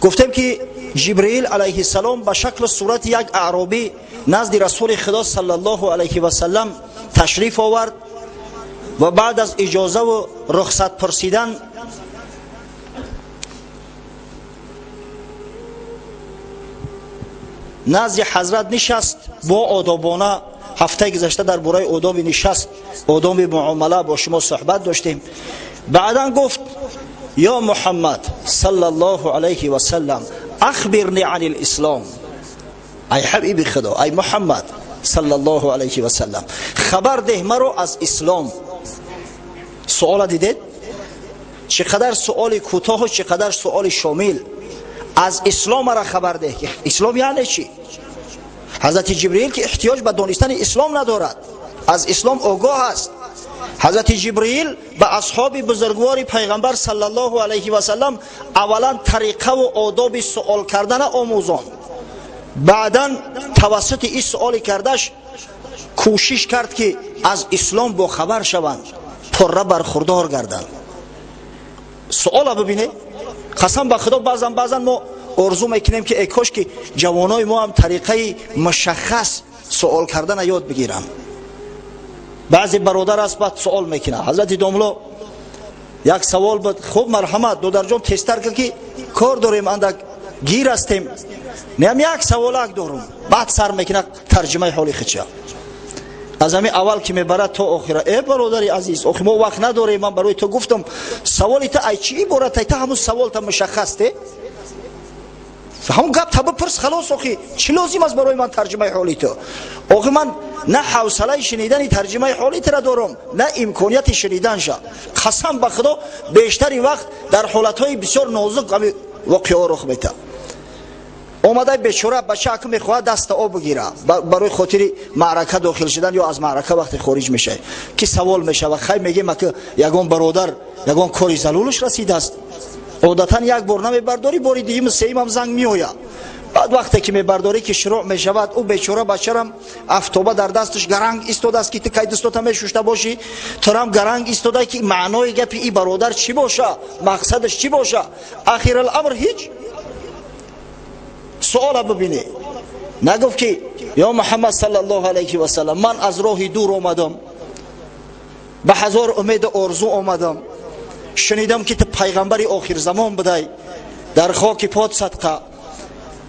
Гуфтем ки Ҷибраил алайҳиссалом ба шаклу сурати як аъробӣ назди Расули Худо саллаллоҳу алайҳи васаллам ташриф овард ва баъд аз иҷозаву рухсат пурсидан назди ҳазрат нишаст бо одобона. Ҳафтаи гузашта дар бораи одоби нишаст, одоби муомала бо шумо суҳбат доштем. Баъдан гуфт: ё Муҳаммад саллаллоҳу алайҳи васаллам, ахбирни ани лислом. Ай ҳабиби Худо, ай Муҳаммад саллаллоҳу алайҳи васаллам, хабар деҳ маро аз ислом. Суола дидед? Чӣ қадар суоли кӯтоҳу чӣ қадар суоли шомил. Аз ислом мара хабар деҳ, ки ислом яъне чӣ? Ҳазрати Ҷибриил ки эҳтиёҷ ба донистани ислом надорад, аз ислом огоҳ аст. Ҳазрати Ҷибриил ба асҳоби бузургвори пайғамбар саллаллоҳу алайҳи васаллам аввалан тариқаву одоби суол кардана омӯзонд, баъдан тавассути ин суоли кардаш кӯшиш кард, ки аз ислом бохабар шаванд, пурра бархурдор гарданд. Суола бибинед. Қасам ба Худо, баъзан баъзан мо орзу мекунем, ки эй кош ки ҷавонои мо ҳам тариқаи мушаххас суол кардана ёд бигиранд. Баъзе бародар аст, баъд суол мекунад: ҳазрати домло, як савол буд. Хуб, марҳамат, додарҷон, тезтар кар, ки кор дорем, андак гир ҳастем. Меам, як саволак дорум. Баъд сар мекунад тарҷимаи ҳоли худша, аз ҳамин аввал ки мебарад то охира. Э, бародари азиз, охи мо вақт надорем. Ман барои ту гуфтам, саволи та ай чӣ иборат? Ай та ҳамун саволта мушаххас те, ҳамун гап та бипурс, халос. Охи чӣ лозим аст барои ман тарҷимаи ҳоли ту? Охи ман на ҳавсалаи шунидани тарҷимаи ҳоли тура дорам, на имконияти шуниданша. Қасам ба Худо, бештари вақт дар ҳолатҳои бисёр нозук ҳами воқеаҳо рух метавад. Омада бечора бача аку мехоҳад даста об бигира барои хотири маърака дохил шудан ё аз маърака вақте хориҷ мешавад, ки савол мешавад. Хай, мегем, аку ягон бародар ягон кори залулаш расидааст. Одатан як бор намебардорӣ, бори дуюму сеюмам занг меояд. Баъд вақте ки мебардорӣ, ки шуруъ мешавад, ӯ бечора бачарам афтоба дар дасташ гаранг истодааст, ки ту кай дӯстота мешушта бошӣ, турам гаранг истода, ки маънои гапи и бародар чӣ боша, мақсадаш чӣ боша. Ахираламр ҳеҷ. Суола бибинед. Нагуфт, ки ё Муҳаммад саллаллоҳу алайҳи васаллам, ман аз роҳи дур омадам, ба ҳазор умеду орзу омадам, шунидам, ки ту пайғамбари охирзамон будай, дар хоки пот садқа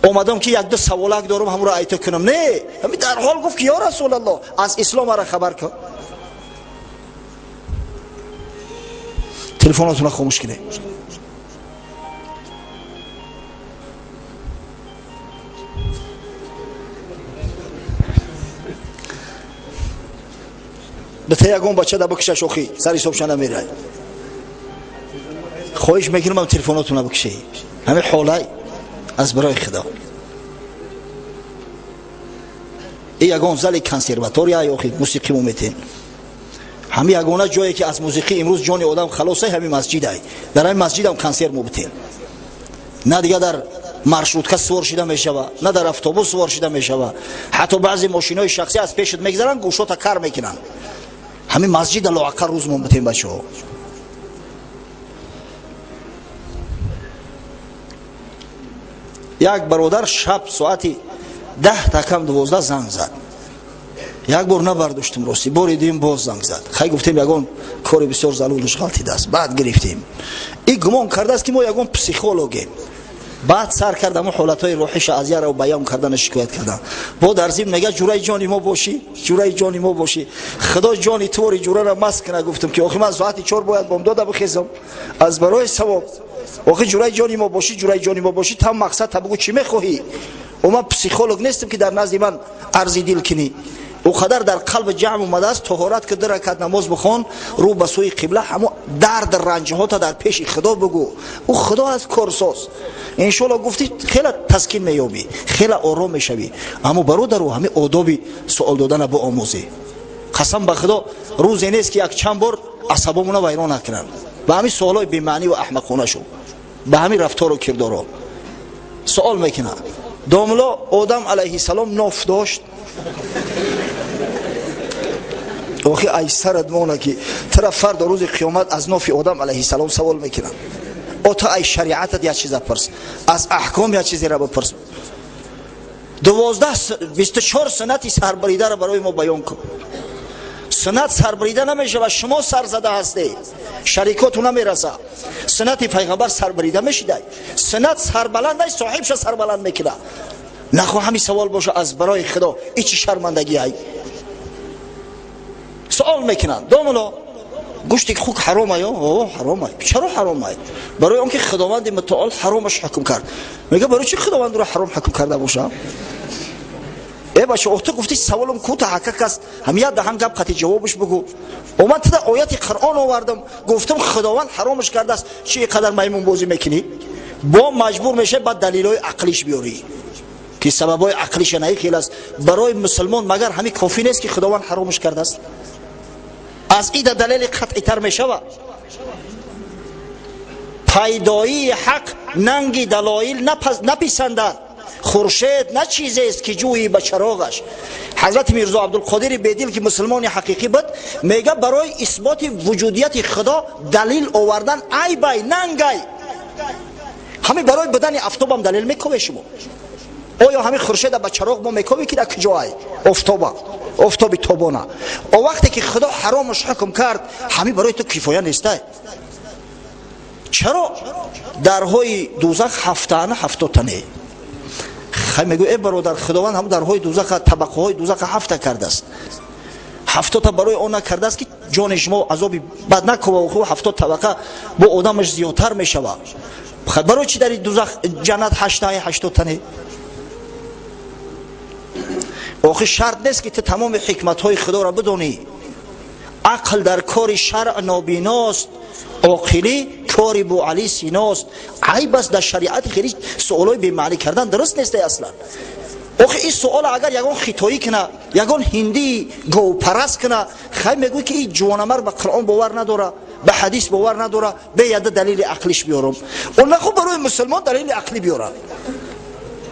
омадам, ки якду саволак дорам, ҳамуро айто кунам. Не, ҳами дарҳол гуфт, ки ё Расулаллоҳ, аз ислом ара хабар кун. Телефонотуна хомӯш кунед. Бита ягон бача да бикушаш, охи сар ҳисобша намерай. Хоҳиш мекунам, телефонотуна бикушед. Ҳамин ҳолай, аз барои Худо, и ягон зали консерватория, охи мусиқӣ мо метен. Ҳами ягона ҷое, ки аз мусиқӣ имрӯз ҷони одам халосай, ҳамин масҷидай. Дар ҳамин масҷидам консерт мо битем. На дига дар маршрутка сувор шида мешава, на дар автобус сувор шида мешава. Ҳатто баъзе мошинои шахсӣ аз пешат мегзаранд, гӯшота кар мекунанд. Ҳамин масҷида лоақал рӯз мо битем, бачаҳо. Як бародар шаб соати 10 та кам 12 занг зад. Як бор набардоштем, рости, бори дуюм боз занг зад. Хай, гуфтем, ягон кори бисёр залулаш ғалтидааст. Баъд гирифтем, и гумон кардааст, ки мо ягон психологем. Баъд сар кард ҳамон ҳолатҳои рӯҳиша аз яро баён кардана, шикоят кардан. Бо дар зим мега: ҷураи ҷони мо бошӣ, ҷураи ҷони мо бошӣ, Худо ҷони твори ҷурара маст кана. Гуфтам, ки охи ман соати 4 бояд бомдода бихезам аз барои савоб. Охи, ҷураи ҷони мо бошӣ, ҷураи ҷони мо бошӣ, там мақсад та бугӯ, чӣ мехоҳӣ? О, ман психолог нестам, ки дар назди ман арзи дил кунӣ. Ӯ қадар дар қалби ҷамъ омадааст, тоҳорат ки, ду ракат намоз бихон, рӯ ба сӯи қибла, ҳамо дард ранҷҳота дар пеши Худо бугӯ. Ӯ Худо аст корсоз. Иншоалло, гуфтӣ, хеле таскин меёбӣ, хеле ором мешавӣ. Аммо, бародару, ҳами одоби суол додана биомӯзӣ. Қасам ба Худо, рӯзе нест, ки як чанд бор асабомона вайрон накунанд ба ҳамин суолҳои бемаънӣ ва аҳмақона шу, ба ҳамин рафтору кирдоро. Суол мекунад: домло, Одам алайҳиссалом ноф дошт? Охи, ай сарат мона, ки тара фардо рӯзи қиёмат аз нофи Одам алайҳиссалом савол мекунанд. О, ту ай шариатат як чиза пурс, аз аҳком як чизеро бипурс. 12, 24 суннати сарбаридаро барои мо баён кун. Суннат сарбарида намешавад, шумо сарзада ҳастед, шарикоту намераса. Суннати пайғамбар сарбарида мешидай. Суннат сарбаланд ай, соҳибша сарбаланд мекунад. Нахо ҳамин савол боша, аз барои Худо, и чӣ шармандагӣ ай? Суол мекунанд: домуло, гӯшти хук ҳаром ай? О, ҳаром ай. Чаро ҳаром ай? Барои он ки Худованди мутаол ҳаромаш ҳукм кард. Мега, барои чӣ Худованд ро ҳаром ҳукм карда боша? Э, бача, охту гуфти саволум кӯта ҳакак аст, ҳам як даҳан гап қати ҷавобаш бугӯ. О, ман тида ояти Қуръон овардам, гуфтам, Худованд ҳаромаш кардааст, чӣ қадар маймунбозӣ мекунӣ? Бо маҷбур мешавӣ, баъд далилҳои ақлиш биёрӣ, ки сабабҳои ақлиша наи хел аст. Барои мусулмон магар ҳамин кофӣ нест, ки Худованд ҳаромаш кардааст? Аз ида далели қатъитар мешавад? Пайдоии ҳақ нанги далоил написандад, хуршед на чизест, ки ҷӯйӣ ба чароғаш. Ҳазрати Мирзо Абдулқодири Бедил, ки мусулмони ҳақиқӣ буд, мега, барои исботи вуҷудияти Худо далил овардан айбай, нангай. Ҳамин барои будани афтобам далел мекове шумо? Оё ҳамин хуршеда ба чароғ мо мекове, ки дар куҷо ай офтоба, офтоби тобона? О, вақте ки Худо ҳаромаш ҳукм кард, ҳамин барои ту кифоя нестай? Чаро дарҳои дузах ҳафтаана, ҳафтотане? Хай, мегӯ, э бародар, Худованд ҳамн дарҳои дузаха, табақаҳои дузаха ҳафта кардааст. 70та барои он накардааст, ки ҷони шумо азоби бад накува. 70 табақа бо одамаш зиёдтар мешавад. Барои чӣ дари дузах, ҷаннат ҳаштаи, 80тане? Охи, шарт нест, ки ту тамоми ҳикматҳои Худоро бидонӣ. Ақл дар кори шаръ нобиност, оқилӣ кори Буали Синост. Айб аст, дар шариати хеле суолҳои бемаънӣ кардан дуруст нест аслан. Охи, ин суола агар ягон хитоӣ куна, ягон ҳиндии говпараст куна, хай, мегӯй, ки ин ҷувонамар ба Қуръон бовар надора, ба ҳадис бовар надора, бе яда далели ақлиш биёрам. О, нахо барои мусулмон далели ақлӣ биёрад.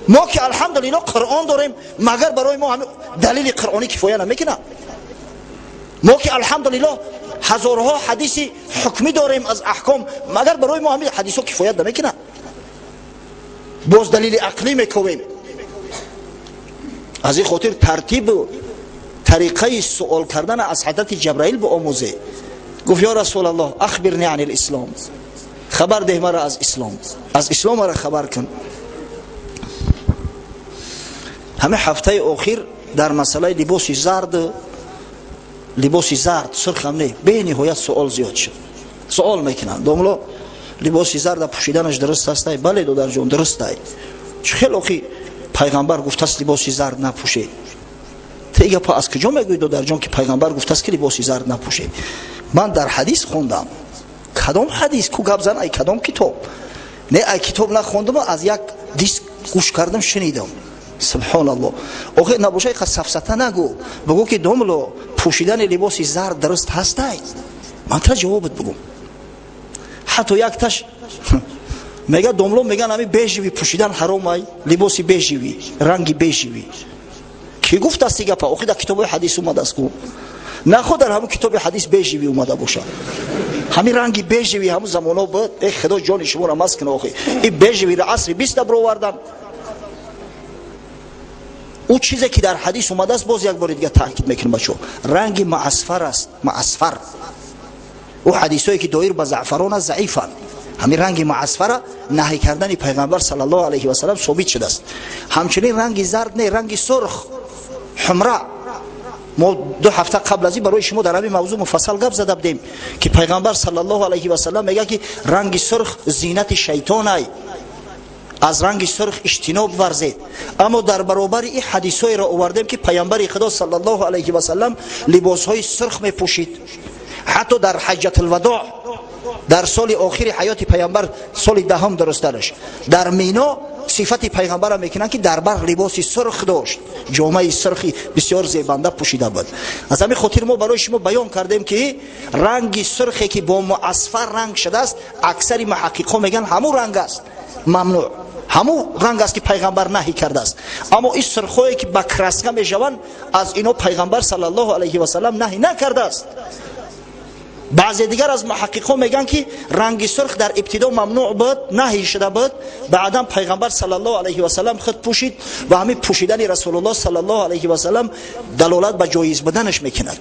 Мо ки, алҳамдулилло, Қуръон дорем, магар барои мо ҳами далели қуръонӣ кифоя намекунад? Мо ки, алҳамдулилло, ҳазорҳо ҳадиси ҳукмӣ дорем аз аҳком, магар барои мо ҳамин ҳадисҳо кифоят намекунад? Боз далели ақлӣ мековем. Аз ин хотир тартибу тариқаи суол кардан аз ҳазрати Ҷабраил биомӯзе. Гуфт: ё Расулаллоҳ, أخبرني عن الإسلام, хабар деҳ мара аз ислом, аз ислом мара хабар кун. Ҳамин ҳафтаи охир дар масъалаи либоси зард, либоси зард, сурхам не, бениҳоят суол зиёд шуд. Суол мекунанд: домло, либоси зарда пӯшиданаш дуруст астай? Бале, додарҷон, дурустай. Чӣ хел? Охи, пайғамбар гуфтааст, либоси зард напӯшед. Ту гапа аз куҷо мегӯӣ, додарҷон, ки пайғамбар гуфтааст, ки либоси зард напӯшед? Ман дар ҳадис хондам. Кадом ҳадис ку, гап зан, ай кадом китоб? Не, ай китоб нахондам, аз як диск гӯш кардам, шунидам. Субҳоналло, охи, набошай қа сафсата нагӯ, бигӯ, ки домло, пӯшидани либоси зард дуруст ҳастай? Ман тра ҷавобат бигӯм. Ҳатто якташ мега: домло, меган, ами бежевый пӯшидан ҳаромай, либоси бежевый, ранги бежевый. Кӣ гуфтасти гапа? Охи, дар китобҳои ҳадис омадааст ку. Нахо дар ҳамун китоби ҳадис бежевый омада бошад? Ҳамин ранги бежевый ҳамун замоно буд. Э, Худо ҷони шуморо мас куна. Охи, и бежевый ро асри биста бировардан. Ӯ чизе ки дар ҳадис омадааст, боз як бори дига таъкид мекунем, бачо, ранги маасфар аст, маасфар. Ӯ ҳадисое ки доир ба заъфарон аст, заифанд. Ҳамин ранги маасфара наҳй кардани пайғамбар саллаллоҳу алайҳи васалам собит шудааст. Ҳамчунин ранги зард не, ранги сурх, ҳумра. Мо 2 ҳафта қабл аз ин барои шумо дар ҳамин мавзӯъ муфассал гап зада будем, ки пайғамбар саллаллоҳу алайҳи васалам мегӯяд, ки ранги сурх зинати шайтонай, аз ранги сурх иҷтиноб варзед. Аммо дар баробари ин ҳадисҳоеро овардем, ки пайғамбари Худо саллаллоҳу алайҳи васалам либосҳои сурх мепӯшид. Ҳатто дар ҳаҷҷатулвадоъ, дар соли охири ҳаёти пайғамбар, соли 10-ум дурустараш, дар Мино сифати пайғамбарро мекунанд, ки дар бар либоси сурх дошт, ҷомаи сурхи бисёр зебанда пӯшида буд. Аз ҳамин хотир мо барои шумо баён кардем, ки ранги сурхе ки бо муасфар ранг шудааст, аксари муҳаққиқҳо мегӯянд, ҳамун ранг аст мамнӯъ, ҳамун ранг аст, ки пайғамбар наҳӣ кардааст. Аммо ин сурхҳое ки ба краска мешаванд, аз ино пайғамбар саллаллоҳу алайҳи васалам наҳӣ накардааст. Баъзе дигар аз муҳаққиқҳо мегӯянд, ки ранги сурх дар ибтидо мамнӯъ буд, наҳӣ шуда буд. Баъдан пайғамбар саллаллоҳу алайҳи васаллам худ пӯшид ва ҳамин пӯшидани Расулуллоҳ саллаллоҳу алайҳи васаллам далолат ба ҷоиз буданаш мекунад.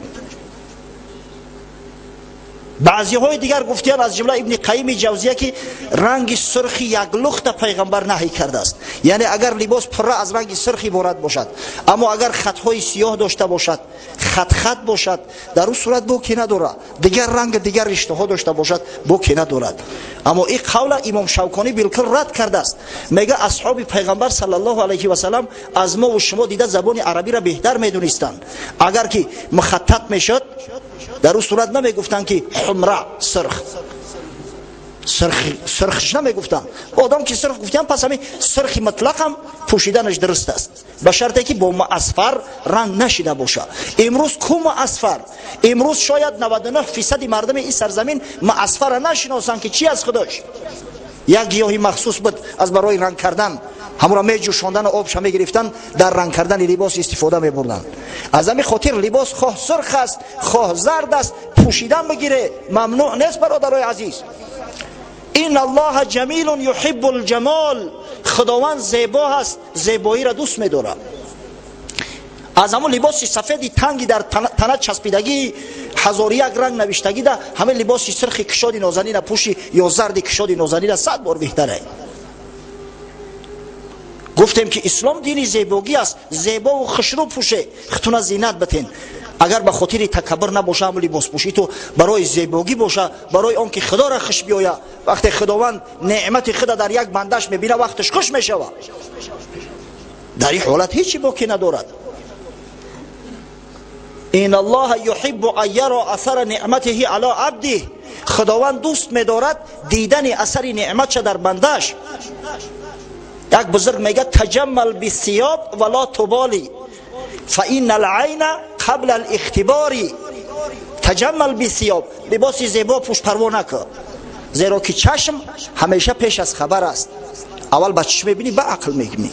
Баъзеҳои дигар гуфтиянд, аз ҷумла Ибни Қайими Ҷавзия, ки ранги сурхи яклухта пайғамбар наҳӣ кардааст. Яъне агар либос пурра аз ранги сурх иборат бошад, аммо агар хатҳои сиёҳ дошта бошад, хат-хат бошад, дар ӯ сурат боке надорад. Дигар ранг, дигар риштаҳо дошта бошад, боке надорад. Аммо ин қавла Имом Шавконӣ билкул рад кардааст. Мега, асҳоби пайғамбар саллаллоҳу алайҳи васаллам аз мо ва шумо дида забони арабиро беҳтар медонистанд. Агар ки мухаттат мешуд, дар ӯ сурат намегуфтанд, ки ҳумра сурх, сурхш намегуфтанд. Одам ки сурх гуфтиям, пас ҳамин сурхи мутлақам пӯшиданаш дуруст аст, ба шарте ки бо муасфар ранг нашида бошад. Имрӯз ку муасфар? Имрӯз шояд 99% мардуми ин сарзамин муасфара нашиносанд, ки чи аз худош. Як гиёҳи махсус буд аз барои ранг кардан, ҳамуро меҷӯшондану обша мегирифтанд, дар ранг кардани либос истифода мебурданд. Аз ҳамин хотир либос хоҳ сурх аст, хоҳ зард аст, пӯшидан бигире, мамнӯъ нест, бародарои азиз. Ин Аллоҳа ҷамилун юҳиббу лҷамол. Худованд зебо ҳаст, зебоиро дӯст медорад. Аз ҳамон либоси сафеди танги дар тана часпидагӣ, ҳазору як ранг навиштагида, ҳамин либоси сирхи кушоди нозанина пӯши ё зарди кушоди нозанина, 100 бор беҳтаре. Гуфтем, ки ислом дини зебогӣ аст. Зебову хушрӯ пӯше, хутуна зинат битен. Агар ба хотири такаббур набоша, ҳамн либоспӯшӣ ту барои зебогӣ боша, барои он ки Худоро хуш биёя. Вақте Худованд неъмати худа дар як бандаш мебина, вақташ хуш мешава. Дар ин ҳолат ҳечи боке надорад. Ин Аллоҳа юҳиббу ан яро асара неъматиҳи ало абдиҳ. Худованд дӯст медорад дидани асари неъматша дар бандаш. Як бузург мегӯяд: таҷаммал бисиёб ва ло туболи, фа инна алайна қабла алихтибори. Таҷаммал бисиёб, либоси зебо пӯш, парво накун, зеро ки чашм ҳамеша пеш аз хабар аст. Аввал ба чишм мебинӣ, ба ақл мебинӣ.